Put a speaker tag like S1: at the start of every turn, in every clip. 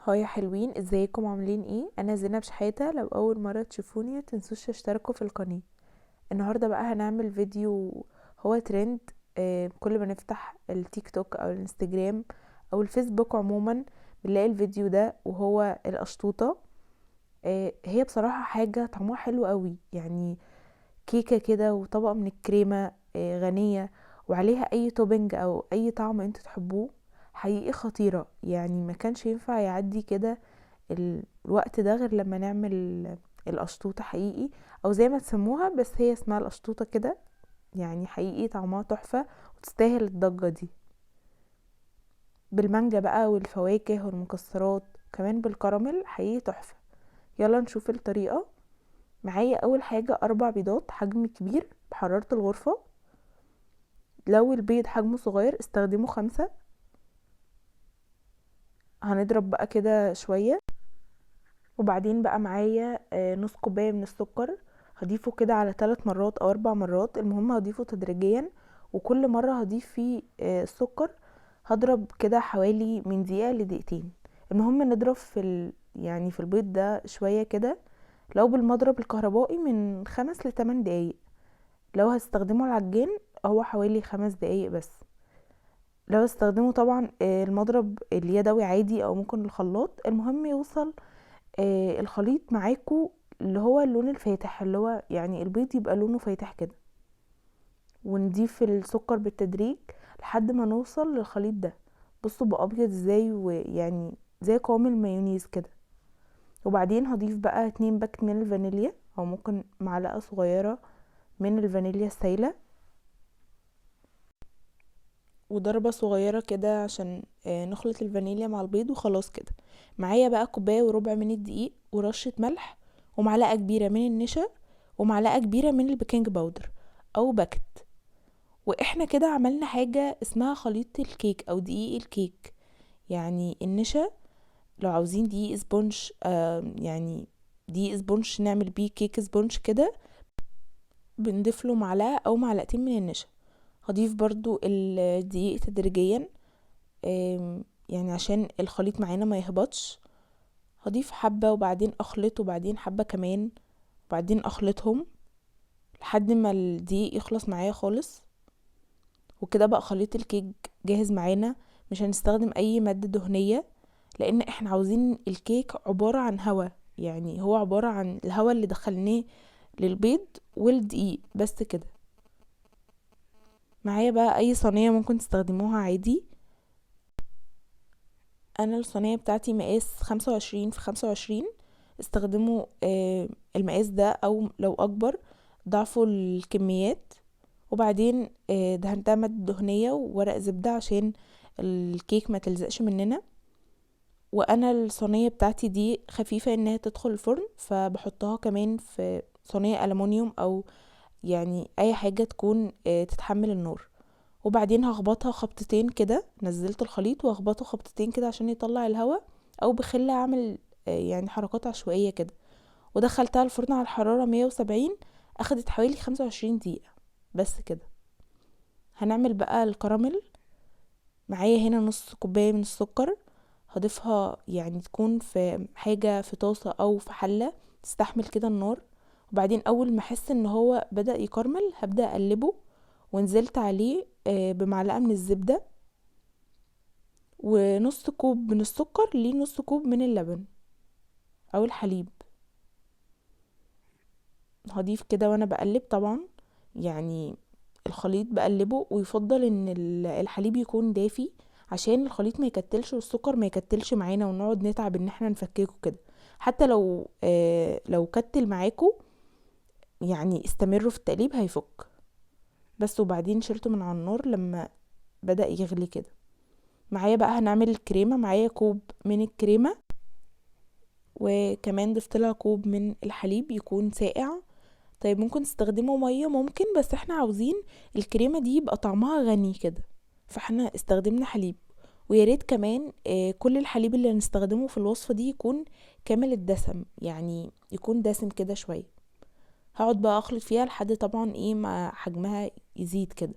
S1: Hi يا حلوين، ازيكم؟ عاملين ايه؟ انا زينب شحاته. لو اول مره تشوفوني متنسوش تشتركوا في القناه. النهارده بقى هنعمل فيديو هو ترند، كل ما نفتح التيك توك او الانستجرام او الفيسبوك عموما بنلاقي الفيديو ده، وهو القشطوطه. هي بصراحه حاجه طعمها حلو قوي، كيكه كده وطبقه من الكريمه، غنيه وعليها اي topping او اي طعم انتوا تحبوه. حقيقي خطيره، ما كانش ينفع يعدي كده الوقت ده غير لما نعمل القشطوطه حقيقي، او زي ما تسموها، بس هي اسمها القشطوطه كده. حقيقي طعمها تحفه وتستاهل الضجه دي، بالمانجا بقى والفواكه والمكسرات، كمان بالكراميل، حقيقي تحفه. يلا نشوف الطريقه. معايا اول حاجه 4 بيضات حجم كبير بحراره الغرفه، لو البيض حجمه صغير استخدموا 5. هنضرب بقى كده شويه. وبعدين بقى معايا، نص كوبايه من السكر، هضيفه كده على 3 مرات او 4 مرات، المهم هضيفه تدريجيا، وكل مره هضيف فيه، السكر. هضرب كده حوالي من دقيقه لدقيقتين، المهم نضرب في البيض ده شويه كده، لو بالمضرب الكهربائي من 5 لتمن دقايق، لو هستخدمه العجان هو حوالي 5 دقايق بس، لو هستخدمه طبعا، المضرب اليدوي عادي او ممكن الخلاط، المهم يوصل، الخليط معاكو اللي هو اللون الفاتح، اللي هو البيض يبقى لونه فاتح كده. ونضيف السكر بالتدريج لحد ما نوصل للخليط ده. بصوا بقى ابيض ازاي، ويعني زي قوام المايونيز كده. وبعدين هضيف بقى 2 باكت من الفانيليا، او ممكن معلقه صغيره من الفانيليا السايله، وضربه صغيره كده عشان، نخلط الفانيليا مع البيض. وخلاص كده معايا بقى كوبايه وربع من الدقيق، ورشه ملح، ومعلقه كبيره من النشا، ومعلقه كبيره من البيكنج باودر او باكت. واحنا كده عملنا حاجه اسمها خليط الكيك او دقيق الكيك. النشا لو عاوزين دقيق sponge، يعني دقيق sponge نعمل بيه كيك sponge كده، بنضيف له معلقه او معلقتين من النشا. هضيف برضو الدقيق تدريجيا، عشان الخليط معانا ما يهبطش. هضيف حبة وبعدين اخلط، وبعدين حبة كمان، وبعدين اخلطهم لحد ما الدقيق يخلص معايا خالص. وكده بقى خليط الكيك جاهز معانا. مش هنستخدم اي مادة دهنية، لان احنا عاوزين الكيك عبارة عن هوا، يعني هو عبارة عن الهوا اللي دخلناه للبيض والدقيق بس كده. معايا بقى اي صينية ممكن تستخدموها عادي. انا الصينية بتاعتي مقاس 25 في 25، استخدموا، المقاس ده او لو اكبر ضعفوا الكميات. وبعدين، دهنتها مادة دهنية وورق زبدة عشان الكيك ما تلزقش مننا. وانا الصينية بتاعتي دي خفيفة انها تدخل الفرن، فبحطها كمان في صينية ألمونيوم او اي حاجة تكون، تتحمل النار. وبعدين هخبطها خبطتين كده، نزلت الخليط واخبطه خبطتين كده عشان يطلع الهواء، او بخله اعمل، حركات عشوائية كده. ودخلتها الفرن على الحرارة 170، اخدت حوالي 25 دقيقة بس كده. هنعمل بقى الكراميل. معايا هنا نص كوباية من السكر، هضيفها تكون في حاجة في طاسة او في حلة تستحمل كده النار. وبعدين اول ما احس ان هو بدأ يكرمل هبدأ اقلبه، ونزلت عليه، بمعلقة من الزبدة ونص كوب من السكر ليه نص كوب من اللبن او الحليب. هضيف كده وانا بقلب، طبعا الخليط بقلبه، ويفضل ان الحليب يكون دافي عشان الخليط ما يكتلش والسكر ما يكتلش معانا ونقعد نتعب ان احنا نفككه كده. حتى لو كتل معاكو استمروا في التقليب هيفك بس. وبعدين شلته من على النار لما بدأ يغلي كده. معايا بقى هنعمل الكريمة. معايا كوب من الكريمة، وكمان ضفت لها كوب من الحليب يكون ساقع. ممكن تستخدموا مية، ممكن، بس احنا عاوزين الكريمة دي يبقى طعمها غني كده، فاحنا استخدمنا حليب. ويا ريت كمان، كل الحليب اللي هنستخدمه في الوصفة دي يكون كامل الدسم، يعني يكون دسم كده شوية. هقعد بقى اخلط فيها لحد طبعا ما حجمها يزيد كده.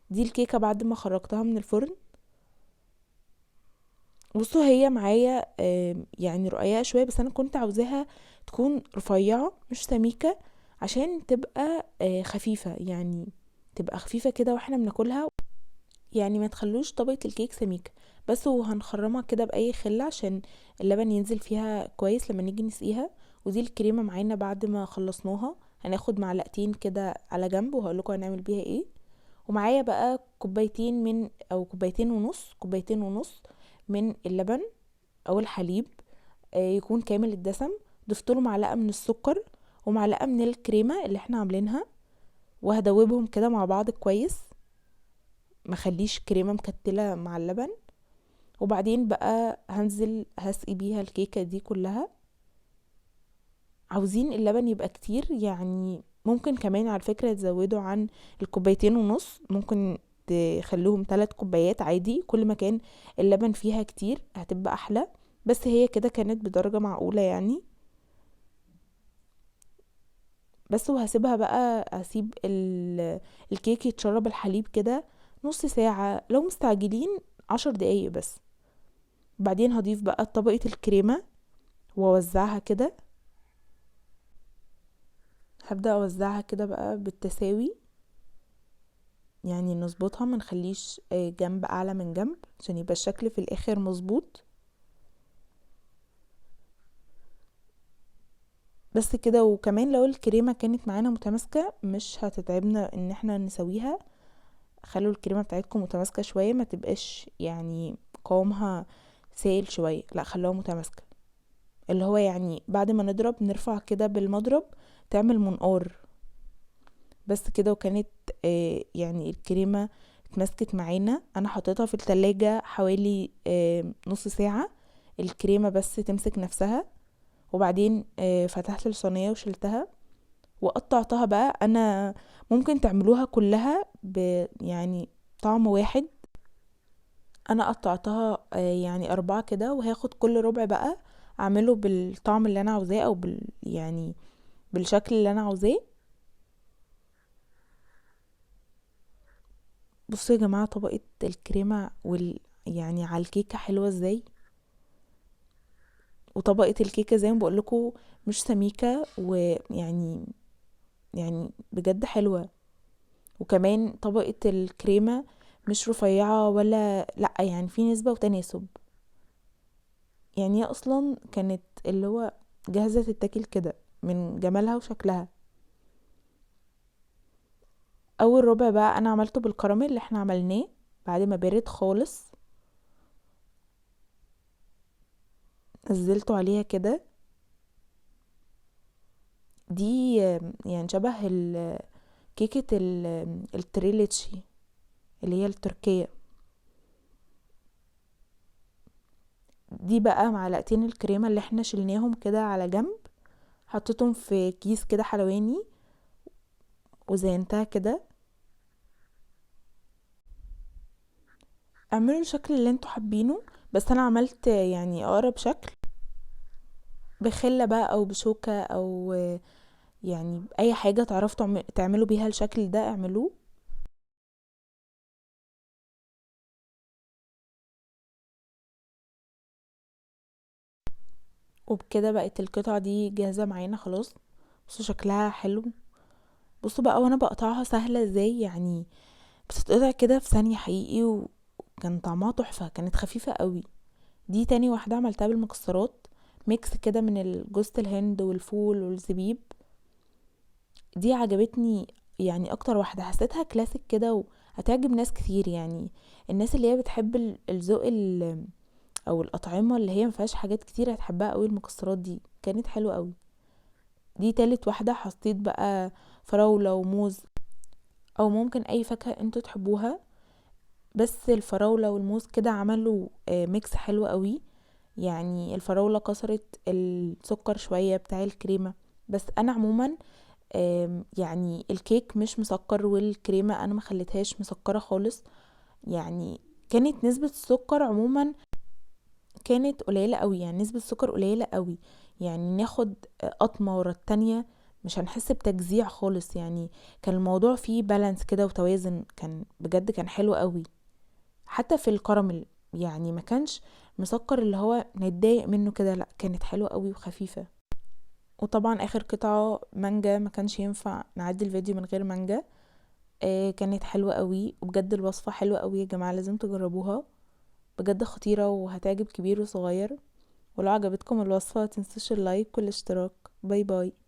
S1: دي الكيكة بعد ما خرجتها من الفرن، بصوا هي معايا يعني رقيقه شوية، بس انا كنت عاوزاها تكون رفيعة مش سميكة عشان تبقى خفيفة، يعني تبقى خفيفة كده واحنا بناكلها، يعني ما تخلوش طبقه الكيك سميكة بس. وهنخرمها كده باي خله عشان اللبن ينزل فيها كويس لما نيجي نسقيها. ودي الكريمة معانا بعد ما خلصناها، هناخد معلقتين كده على جنب وهقول لكم هنعمل بيها ايه. ومعايا بقى كوبايتين من او كوبايتين ونص، كوبايتين ونص من اللبن او الحليب، يكون كامل الدسم. ضفت له معلقه من السكر ومعلقة من الكريمة اللي احنا عاملينها، وهدوبهم كده مع بعض كويس، ما اخليش كريمة مكتله مع اللبن. وبعدين بقى هنزل هسقي بيها الكيكه دي كلها. عاوزين اللبن يبقى كتير، يعني ممكن كمان على فكرة تزودوا عن الكوبايتين ونص، ممكن تخلوهم 3 كوبايات عادي، كل ما كان اللبن فيها كتير هتبقى احلى، بس هي كده كانت بدرجة معقولة يعني. بس وهسيبها بقى، هسيب الكيك يتشرب الحليب كده نص ساعة، لو مستعجلين 10 دقايق بس. بعدين هضيف بقى طبقة الكريمة واوزعها كده، هبدأ اوزعها كده بقى بالتساوي، يعني نظبطها ما نخليش جنب اعلى من جنب عشان يبقى الشكل في الاخر مظبوط. بس كده. وكمان لو الكريمة كانت معانا متماسكة مش هتتعبنا ان احنا نسويها، خلوا الكريمة بتاعتكم متماسكة شوية، ما تبقاش قوامها سائل شوية، لا خلوها متماسكة، اللي هو بعد ما نضرب نرفع كده بالمضرب تعمل منقار بس كده. وكانت الكريمة اتمسكت معانا. انا حطيتها في التلاجة حوالي نص ساعة الكريمة بس تمسك نفسها، وبعدين فتحت الصينية وشلتها وقطعتها بقى. انا ممكن تعملوها كلها طعم واحد، انا قطعتها 4 كده، وهاخد كل ربع بقى اعمله بالطعم اللي انا عاوزاه او بالشكل اللي انا عاوزاه. بصوا يا جماعة طبقة الكريمة على الكيكة حلوة ازاي، وطبقة الكيكة زي ما بقولكوا مش سميكة، ويعني بجد حلوة. وكمان طبقة الكريمة مش رفيعة ولا لا، في نسبة وتناسب، هي اصلا كانت اللي هو جاهزة تتاكل كده من جمالها وشكلها. اول ربع بقى انا عملته بالكراميل اللي احنا عملناه بعد ما برد خالص، نزلته عليها كده. دي شبه كيكة التريليتشي اللي هي التركية. دي بقى معلقتين الكريمة اللي احنا شلناهم كده على جنب، حطيتهم في كيس كده حلواني وزينتها كده. اعملوا الشكل اللي انتوا حابينه، بس انا عملت اقرب شكل بخلة بقى او بشوكة او اي حاجة تعرفوا تعملوا بيها الشكل ده اعملوه. وبكده بقت القطعة دي جاهزة معانا خلاص. بصوا شكلها حلو. بصوا بقى وانا بقطعها سهلة ازاي، بتتقطع كده في ثانية حقيقي، وكان طعمها تحفة، كانت خفيفة قوي. دي تاني واحدة عملتها بالمكسرات، ميكس كده من الجوز الهند والفول والزبيب. دي عجبتني اكتر واحدة، حسيتها كلاسيك كده وهتعجب ناس كتير، الناس اللي هي بتحب الذوق او الاطعمة اللي هي ما فيهاش حاجات كتير هتحبها قوي. المكسرات دي كانت حلوة قوي. دي تالت واحدة حطيت بقى فراولة وموز، او ممكن اي فاكهة انتوا تحبوها، بس الفراولة والموز كده عملوا ميكس حلو قوي. الفراولة كسرت السكر شوية بتاع الكريمة، بس انا عموما، الكيك مش مسكر والكريمة انا ما خليتهاش مسكرة خالص، كانت نسبة السكر عموما كانت قليلة قوي، نسبة السكر قليلة قوي، ناخد قطمة ورا التانية مش هنحس بتجزيع خالص، كان الموضوع فيه بالانس كده وتوازن، كان بجد كان حلو قوي. حتى في الكراميل ما كانش مسكر اللي هو نتضايق منه كده، لا كانت حلوة قوي وخفيفة. وطبعا اخر قطعة مانجا، ما كانش ينفع نعدي الفيديو من غير مانجا. كانت حلوة قوي، وبجد الوصفة حلوة قوي يا جماعة، لازم تجربوها بجد، خطيرة وهتعجب كبير وصغير. ولو عجبتكم الوصفة متنسوش ال like والاشتراك. bye bye.